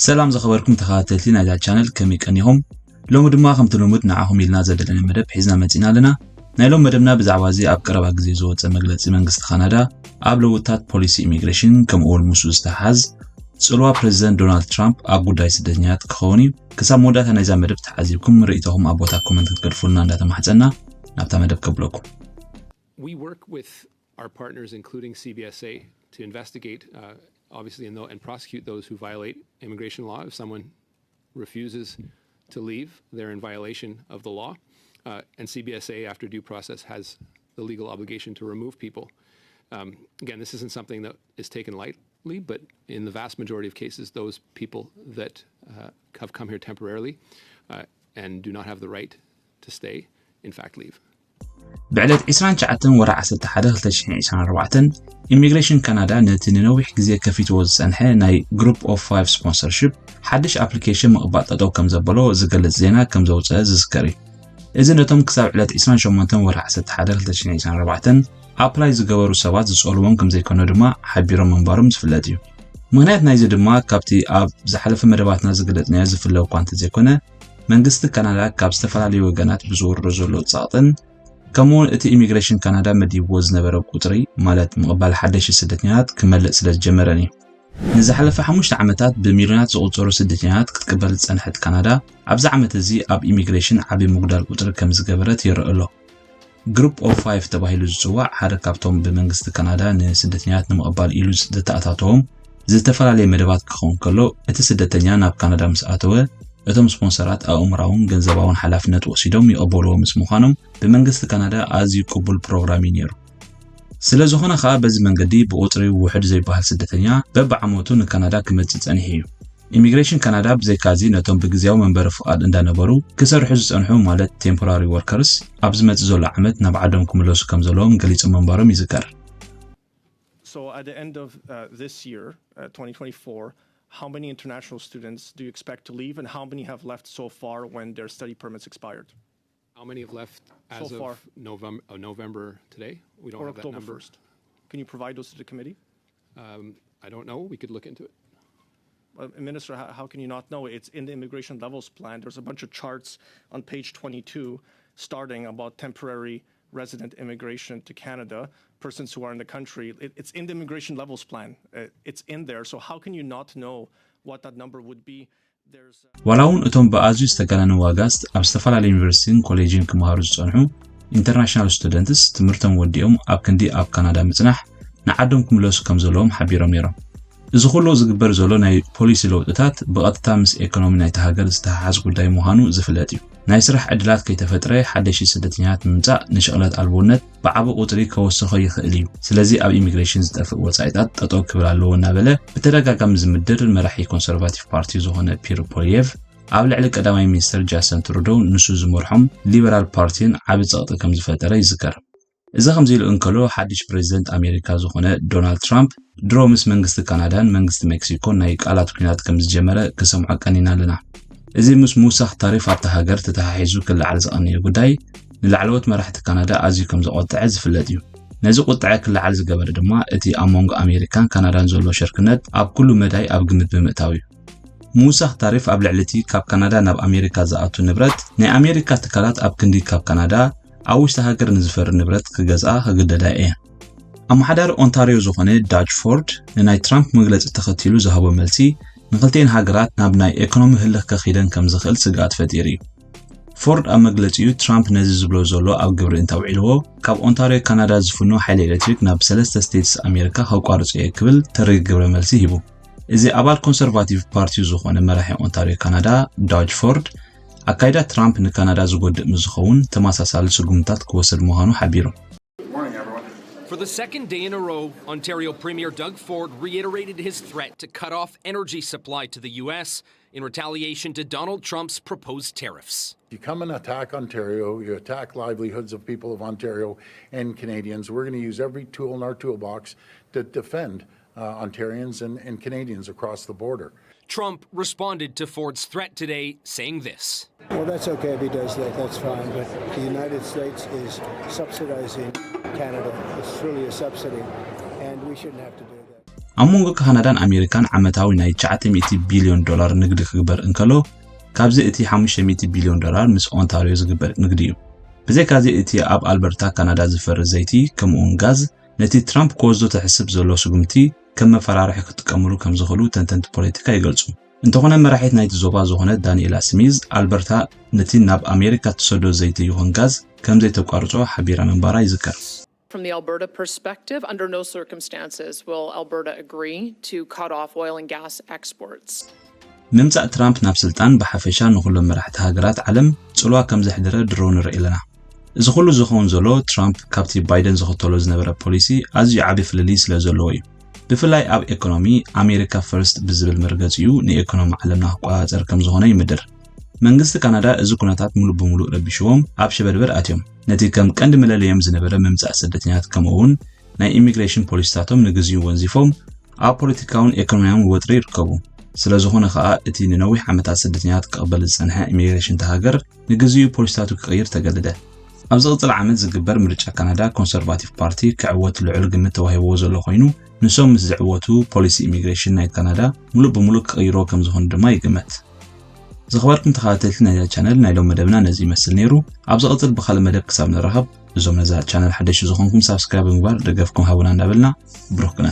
ሰላም ዝኸበርኩም ተኸታተልቲ ናይዛ ቻነል፣ ከመይ ቀኒኹም? ሎሚ ድማ ከምቲ ልሙድ ንዓኹም ኢልና ዘደለና መደብ ሒዝና መጺና ኣለና። ናይ ሎም መደብና ብዛዕባ እዚ ኣብ ቀረባ ግዜ ዝወጸ መግለጺ መንግስቲ ካናዳ ኣብ ለውጥታት ፖሊሲ ኢሚግሬሽን ከምኡ እውን ምስኡ ዝተሓዝ ጽልዋ ፕሬዚደንት ዶናልድ ትራምፕ ኣብ ጉዳይ ስደተኛታት ክኸውን እዩ። ክሳብ መወዳእታ ናይዛ መደብ ተዓዚብኩም ርእይቶኹም ኣብ ቦታ ኮመንት ክትገድፉልና እንዳተማሕጸና ናብታ መደብ ከብለኩም። We work with our partners, including C B S A, to investigate, uh, obviously, and, tho- and prosecute those who violate immigration law. If someone refuses to leave, they're in violation of the law. Uh, and C B S A, after due process, has the legal obligation to remove people. Um, again, this isn't something that is taken lightly, but in the vast majority of cases, those people that uh, have come here temporarily uh, and do not have the right to stay, in fact, leave. ብዕለት ዕስራን ትሽዓተን ወርሒ ዓሰርተ ሓደ ክልተ ሽሕን ዕስራን ኣርባዕተን፣ ኢሚግሬሽን ካናዳ ነቲ ንነዊሕ ግዜ ከፊትዎ ዝጸንሐ ናይ ግሩፕ ኦፍ ፋይቭ ስፖንሰርሺፕ ሓድሽ ኣፕሊኬሽን ምቕባል ጠጠው ከም ዘበሎ ዝገልጽ ዜና ከም ዘውጸአ ዝዝከር እዩ። እዚ ነቶም ክሳብ ዕለት ዕስራን ሸሞንተን ወርሒ ዓሰርተ ሓደ ክልተ ሽሕን ዕስራን ኣርባዕተን ኣፕላይ ዝገበሩ ሰባት ዝጸልዎም ከም ዘይኮነ ድማ ሓቢሮም ምንባሮም ዝፍለጥ እዩ። ምኽንያት ናይዚ ድማ ካብቲ ኣብ ዝሓለፈ መደባትና ዝገለጽናዮ ዝፍለ እኳ እንተዘይኮነ፣ መንግስቲ ካናዳ ካብ ዝተፈላለዩ ወገናት ብዝውርዶ ዘሎ ጸቕጥን ከምኡውን እቲ ኢሚግሬሽን ካናዳ መዲብዎ ዝነበረ ቁጽሪ፣ ማለት ምቕባል ሓደሽቲ ስደተኛታት ክመልእ ስለ ዝጀመረን እዩ። ንዝሓለፈ ሓሙሽተ ዓመታት ብሚልዮናት ዝቑጸሩ ስደተኛታት ክትቅበል ዝጸንሐት ካናዳ፣ ኣብዚ ዓመት እዚ ኣብ ኢሚግሬሽን ዓቢ ምጉዳል ቁጽሪ ከም ዝገበረት ይረአ ኣሎ። ግሩፕ ኦፍ ፋይቭ ተባሂሉ ዝጽዋዕ ሓደ ካብቶም ብመንግስቲ ካናዳ ንስደተኛታት ንምቕባል ኢሉ ዝተኣታተዎም ዝተፈላለየ መደባት ክኸውን ከሎ፣ እቲ ስደተኛ ናብ ካናዳ ምስ ኣተወ፣ እቶም ስፖንሰራት ኣእምራውን ገንዘባውን ሓላፍነት ወሲዶም ይቐበልዎ ምስ ምዃኖም፣ ብመንግስቲ ካናዳ ኣዝዩ ቅቡል ፕሮግራም እዩ ነይሩ። ስለ ዝኾነ ኸኣ፣ በዚ መንገዲ ብቑጽሪ ውሑድ ዘይበሃል ስደተኛ በብዓመቱ ንካናዳ ክመጽእ ጸኒሑ እዩ። ኢሚግሬሽን ካናዳ ብዘይካዚ ነቶም ብግዜያዊ መንበሪ ፍቓድ እንዳነበሩ ክሰርሑ ዝጸንሑ፣ ማለት ቴምፖራሪ ወርከርስ፣ ኣብ ዝመጽእ ዘሎ ዓመት ናብ ዓዶም ክምለሱ ከም ዘለዎም ገሊጾም ምንባሮም ይዝከር። So at the end of uh, this year, uh, twenty twenty-four, how many international students do you expect to leave, and how many have left so far when their study permits expired? How many have left as So of far. November, uh, November today? We don't Or have that October number. first? Can you provide those to the committee? Um, I don't know. We could look into it. Uh, Minister, how, how can you not know? It's in the immigration levels plan. There's a bunch of charts on page twenty-two, starting about temporary resident immigration to Canada, persons who are in the country. It, it's in the immigration levels plan. Uh, it's in there. So how can you not know what that number would be? There's uh, ዋላ እውን እቶም ብኣዝዩ ዝተጋነነ ዋጋ ኣብ ዝተፈላለዩ ዩኒቨርሲቲን ኮሌጅን ክመሃሩ ዝጸንሑ ኢንተርናሽናል ስቱደንትስ፣ ትምህርቶም ወዲኦም ኣብ ክንዲ ኣብ ካናዳ ምጽናሕ ንዓዶም ክምለሱ ከም ዘለዎም ሓቢሮም ነይሮም። እዚ ኩሉ ዝግበር ዘሎ ናይ ፖሊሲ ለውጥታት ብቐጥታ ምስ ኤኮኖሚ ናይቲ ሃገር ዝተሓሓዝ ጉዳይ ምዃኑ ዝፍለጥ እዩ። ናይ ስራሕ ዕድላት ከይተፈጥረ ሓደሽቲ ስደተኛታት ምምጻእ ንሽቕለት ኣልቦነት ብዓቢ ቁጽሪ ከወስኾ ይኽእል እዩ። ስለዚ ኣብ ኢሚግሬሽን ዝጠፍእ ወጻኢታት ጠጠው ክብል ኣለዎ እናበለ ብተደጋጋሚ ዝምድር መራሒ ኮንሰርቫቲቭ ፓርቲ ዝኾነ ፒር ፖሊየቭ ኣብ ልዕሊ ቀዳማይ ሚኒስተር ጃስቲን ትሩዶ ንሱ ዝመርሖም ሊበራል ፓርቲን ዓቢ ጸቕጢ ከም ዝፈጠረ ይዝከር። እዚ ከምዚ ኢሉ እንከሎ፣ ሓድሽ ፕሬዚደንት ኣሜሪካ ዝኾነ ዶናልድ ትራምፕ ድሮ ምስ መንግስቲ ካናዳን መንግስቲ ሜክሲኮን ናይ ቃላት ኲናት ከም ዝጀመረ ክሰምዖ ቀኒና ኣለና። እዚ ምስ ምውሳኽ ታሪፍ ኣብታ ሃገር ተተሓሒዙ ክለዓል ዝቐነየ ጉዳይ ንላዕለዎት መራሕቲ ካናዳ ኣዝዩ ከም ዘቖጥዐ ዝፍለጥ እዩ። ነዚ ቁጥዐ ክለዓል ዝገበረ ድማ እቲ ኣብ መንጎ ኣሜሪካን ካናዳን ዘሎ ሽርክነት ኣብ ኩሉ መዳይ ኣብ ግምት ብምእታው እዩ። ምውሳኽ ታሪፍ ኣብ ልዕሊ እቲ ካብ ካናዳ ናብ ኣሜሪካ ዝኣቱ ንብረት፣ ናይ ኣሜሪካ ትካላት ኣብ ክንዲ ካብ ካናዳ ኣብ ውሽጢ ሃገር ንዝፈሪ ንብረት ክገዝኣ ክግደዳ እየን። ኣመሓዳሪ ኦንታርዮ ዝኾነ ዳጅ ፎርድ ንናይ ትራምፕ መግለጺ ተኸቲሉ ዝሃቦ መልሲ ንኽልቲኤን ሃገራት ናብ ናይ ኤኮኖሚ ህልኽ ከኺደን ከም ዝኽእል ስግኣት ፈጢሩ እዩ። ፎርድ ኣብ መግለጺኡ ትራምፕ ነዚ ዝብሎ ዘሎ ኣብ ግብሪ እንተውዒልዎ ካብ ኦንታርዮ ካናዳ ዝፍኖ ሓይሊ ኤሌክትሪክ ናብ ሰለስተ ስቴትስ ኣሜሪካ ከቋርጾ እየ ክብል ተሪር ግብረ መልሲ ሂቡ። እዚ ኣባል ኮንሰርቫቲቭ ፓርቲው ዝኾነ መራሒ ኦንታርዮ ካናዳ ዳጅ ፎርድ ኣካይዳ ትራምፕ ንካናዳ ዝጎድእ ምስዝኸውን ተመሳሳሊ ስጉምትታት ክወስድ ምዃኑ ሓቢሩ። For the second day in a row, Ontario Premier Doug Ford reiterated his threat to cut off energy supply to the U S in retaliation to Donald Trump's proposed tariffs. You come and attack Ontario, you attack livelihoods of people of Ontario and Canadians. We're going to use every tool in our toolbox to defend uh, Ontarians and, and Canadians across the border. Trump responded to Ford's threat today, saying this. Well, that's okay if he does that. That's fine. But the United States is subsidizing Canada. It's truly a subsidy, and we shouldn't have to do that. ኣብ መንጎ ካናዳን ኣሜሪካን ዓመታዊ ናይ ትሽዓተ ሚእቲ ቢልዮን ዶላር ንግዲ ክግበር እንከሎ፣ ካብዚ እቲ ሓሙሽተ ሚእቲ ቢልዮን ዶላር ምስ ኦንታርዮ ዝግበር ንግዲ እዩ። ብዘይካዚ እቲ ኣብ ኣልበርታ ካናዳ ዝፈሪ ዘይቲ ከምኡውን ጋዝ ነቲ ትራምፕ ክወስዶ ትሕስብ ዘሎ ስጉምቲ ከም መፈራርሒ ክጥቀምሉ ከም ዝኽእሉ ተንተንቲ ፖለቲካ ይገልጹ። እንተኾነ መራሒት ናይቲ ዞባ ዝኾነት ዳንኤላ ስሚዝ ኣልበርታ ነቲ ናብ ኣሜሪካ ትሰዶ ዘይቲ ይኹን ጋዝ ከም ዘይተቋርጾ ሓቢራ ምንባራ ይዝከር። From the Alberta perspective, under no circumstances will Alberta agree to cut off oil and gas exports. ምምጻእ ትራምፕ ናብ ስልጣን ብሓፈሻ ንኹሎም መራሕቲ ሃገራት ዓለም ጽልዋ ከም ዘሕደረ ድሮ ንርኢ ኣለና። እዚ ኩሉ ዝኸውን ዘሎ ትራምፕ ካብቲ ባይደን ዝኽተሎ ዝነበረ ፖሊሲ ኣዝዩ ዓቢ ፍልልይ ስለ ዘለዎ እዩ። ብፍላይ ኣብ ኤኮኖሚ ኣሜሪካ ፈርስት ብዝብል መርገጺኡ ንኤኮኖሚ ዓለምና ክቆጻጸር ከም ዝኾነ ይምድር። መንግስቲ ካናዳ እዚ ኩነታት ሙሉእ ብሙሉእ ረቢሽዎም ኣብ ሸበድበድ ኣትዮም። ነቲ ከም ቀንዲ መለለዮም ዝነበረ ምምጻእ ስደተኛታት ከምኡ እውን ናይ ኢሚግሬሽን ፖሊሲታቶም ንግዚኡ ወንዚፎም ኣብ ፖለቲካውን ኤኮኖሚያውን ወጥሪ ይርከቡ። ስለ ዝኾነ ከኣ እቲ ንነዊሕ ዓመታት ስደተኛታት ክቕበል ዝጸንሐ ኢሚግሬሽን እታ ሃገር ንግዚኡ ፖሊሲታቱ ክቕይር ተገደደ። ኣብ ዝቕጽል ዓመት ዝግበር ምርጫ ካናዳ ኮንሰርቫቲቭ ፓርቲ ክዕወት ልዑል ግምት ተዋሂብዎ ዘሎ ኮይኑ ንሶም ምስ ዝዕወቱ ፖሊሲ ኢሚግሬሽን ናይ ካናዳ ሙሉእ ብሙሉእ ክቕይርዎ ከም ዝኾኑ ድማ ይግመት። ዝኸበርኩም ተኸታተልቲ ናይዛ ቻነል ናይ ሎም መደብና ነዚ ይመስል ነይሩ። ኣብ ዝቕጽል ብኻልእ መደብ ክሳብ ንራኸብ እዞም ነዛ ቻነል ሓደሽቲ ዝኾንኩም ሳብስክራይብ ብምግባር ደገፍኩም ሃቡና እንዳበልና ብሩኽ ግነ።